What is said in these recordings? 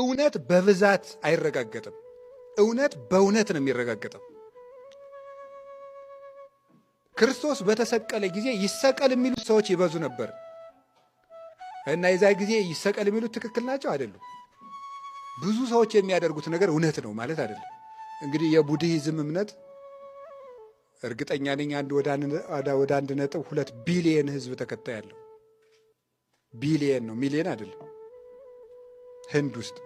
እውነት በብዛት አይረጋገጥም። እውነት በእውነት ነው የሚረጋገጠው። ክርስቶስ በተሰቀለ ጊዜ ይሰቀል የሚሉት ሰዎች ይበዙ ነበር እና የዛ ጊዜ ይሰቀል የሚሉት ትክክል ናቸው አይደሉም? ብዙ ሰዎች የሚያደርጉት ነገር እውነት ነው ማለት አይደለም። እንግዲህ የቡድሂዝም እምነት እርግጠኛ ነኝ አንድ ወደ 1.2 ቢሊየን ህዝብ ተከታይ አለው። ቢሊየን ነው፣ ሚሊየን አይደለም። ህንድ ውስጥ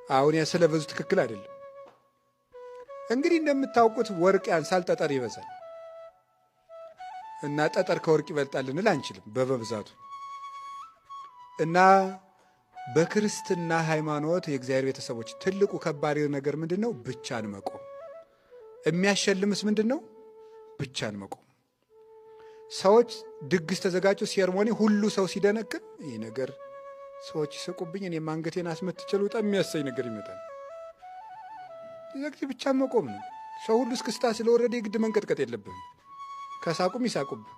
አሁን ያ ስለበዙ ትክክል አይደለም። እንግዲህ እንደምታውቁት ወርቅ ያንሳል፣ ጠጠር ይበዛል እና ጠጠር ከወርቅ ይበልጣል ልንል አንችልም በበብዛቱ። እና በክርስትና ሃይማኖት የእግዚአብሔር ቤተሰቦች ትልቁ ከባድ ነገር ምንድን ነው? ብቻን መቆም። የሚያሸልምስ ምንድን ነው? ብቻን መቆም። ሰዎች ድግስ ተዘጋጁ፣ ceremony፣ ሁሉ ሰው ሲደነቅን ይህ ነገር ሰዎች ይስቁብኝ፣ እኔም አንገቴን አስመትቼ ልውጣ የሚያሰኝ ነገር ይመጣል። የዛ ጊዜ ብቻን መቆም ነው። ሰው ሁሉ እስክስታ ስለወረደ የግድ መንቀጥቀጥ የለብህም። ከሳቁም ይሳቁብህ።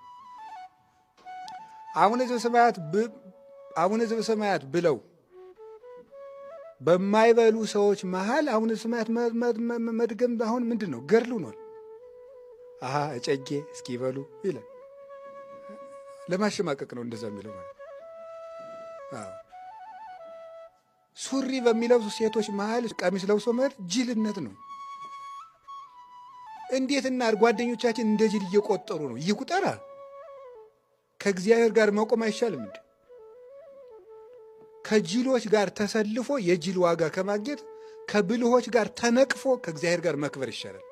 አቡነ ዘበሰማያት ብለው በማይበሉ ሰዎች መሃል አቡነ ዘበሰማያት መድገም አሁን ምንድን ነው? ገድል ሆኗል። አሀ እጨጌ እስኪ ይበሉ ይላል። ለማሸማቀቅ ነው እንደዛ የሚለው ማለት። አዎ ሱሪ በሚለብሱ ሴቶች መሃል ቀሚስ ለብሶ መሄድ ጅልነት ነው። እንዴት እና ጓደኞቻችን እንደ ጅል እየቆጠሩ ነው። ይቁጠራ። ከእግዚአብሔር ጋር መቆም አይሻልም እንዴ? ከጅሎች ጋር ተሰልፎ የጅል ዋጋ ከማግኘት ከብልሆች ጋር ተነቅፎ ከእግዚአብሔር ጋር መክበር ይሻላል።